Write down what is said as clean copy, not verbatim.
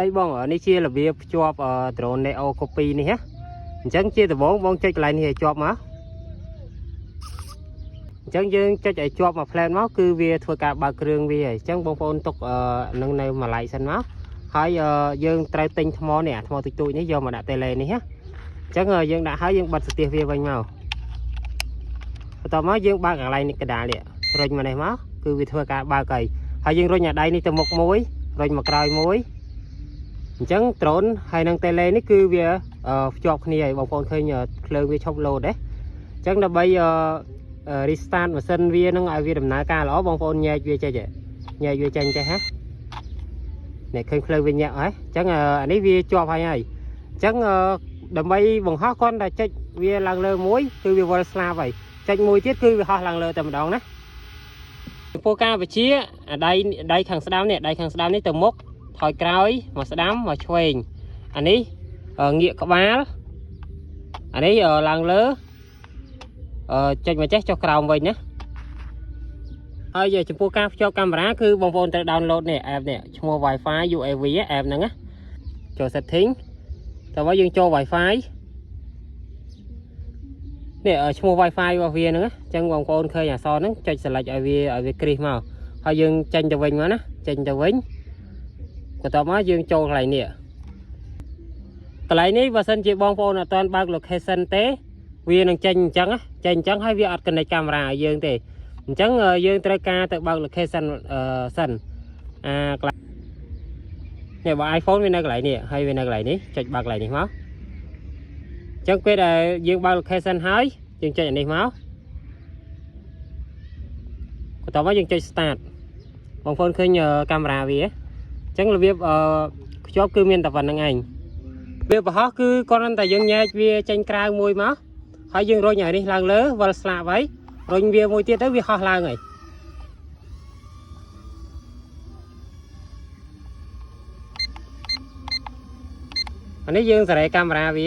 ហើយបងនេះជារបៀបភ្ជាប់ drone Neo copy នេះណាអញ្ចឹងជាដំបូងបងចុចកន្លែងនេះឲ្យជាប់មកអញ្ចឹងយើងចុចឲ្យជាប់មួយ plan មកគឺវាធ្វើការបើកគ្រឿងវាហើយអញ្ចឹងបងប្អូនទុកនឹងនៅមួយឡៃសិនមកហើយយើងត្រូវទិញថ្មនេះអាថ្មទូចទូចនេះយកមកដាក់ tele នេះណាអញ្ចឹងយើងដាក់ហើយយើងបិទស្ទះវាវិញមកបន្ទាប់មកយើងបើកកន្លែងនេះកដាលនេះរុញមកនេះមកគឺវាធ្វើការបើកហើយហើយយើងរុញអាដៃនេះទៅមុខមួយរុញមកក្រោយមួយអញ្ចឹង drone ហើយនឹង tele នេះគឺវាភ្ជាប់គ្នាហើយបងប្អូនឃើញភ្លើងវាឈប់លោតទេអញ្ចឹងដើម្បី restart ម៉ាស៊ីនវានឹងឲ្យវាដំណើរការល្អបងប្អូនញែកវាចេញញែកវាចេញចេះហ៎នេះឃើញភ្លើងវាញាក់ហើយអញ្ចឹងអានេះវាជាប់ហើយហើយអញ្ចឹងដើម្បីបង្ហោះគាត់តែចុចវាឡើងលើមួយគឺវាវិលស្លាប់ហើយចុចមួយទៀតគឺវាហោះឡើងលើតែម្ដងណាចំពោះការវិជាអាដៃដៃខាងស្ដាំនេះដៃខាងស្ដាំនេះទៅមុខថយក្រោយមកស្ដាំមកឆ្វេងអានេះងាកក្បាលអានេះឡើងលើចុចមកចេះចុះក្រោមវិញណាហើយចំពោះការភ្ជាប់កាមេរ៉ាគឺបងប្អូនត្រូវ download នេះ app នេះឈ្មោះ Wi-Fi UAV app ហ្នឹងណាចូល setting តើមកយើងចូល Wi-Fi នេះឈ្មោះ Wi-Fi របស់វាហ្នឹងអញ្ចឹងបងប្អូនឃើញអក្សរហ្នឹងចុច select ឲ្យវាគ្រីសមកហើយយើងចេញទៅវិញមកណាចេញទៅវិញបន្ទាប់មកយើងចូលកន្លែងនេះកន្លែងនេះបើសិនជាបងប្អូនអត់ទាន់បើក location ទេវានឹងចេញអញ្ចឹងចេញអញ្ចឹងហើយវាអត់ connect កាមេរ៉ាឲ្យយើងទេអញ្ចឹងយើងត្រូវការទៅបើក location សិនអាកន្លែងនេះបើ iPhone វានៅកន្លែងនេះហើយវានៅកន្លែងនេះចុចបើកកន្លែងនេះមកអញ្ចឹងពេលដែលយើងបើក location ហើយយើងចុចអានេះមកបន្ទាប់មកយើងចុច start បងប្អូនឃើញកាមេរ៉ាវាអញ្ចឹងរបៀបខ្ជាប់គឺមានតែប៉ុណ្្នឹងឯងវាបង្ហោះគឺគ្រាន់តែយើងញែកវាចេញក្រៅមួយមកហើយយើងរុញឲ្យនេះឡើងលើវិលស្លាកໄວរុញវាមួយទៀតទៅវាហោះឡើងហើយអានេះយើងសេរីកាមេរ៉ាវា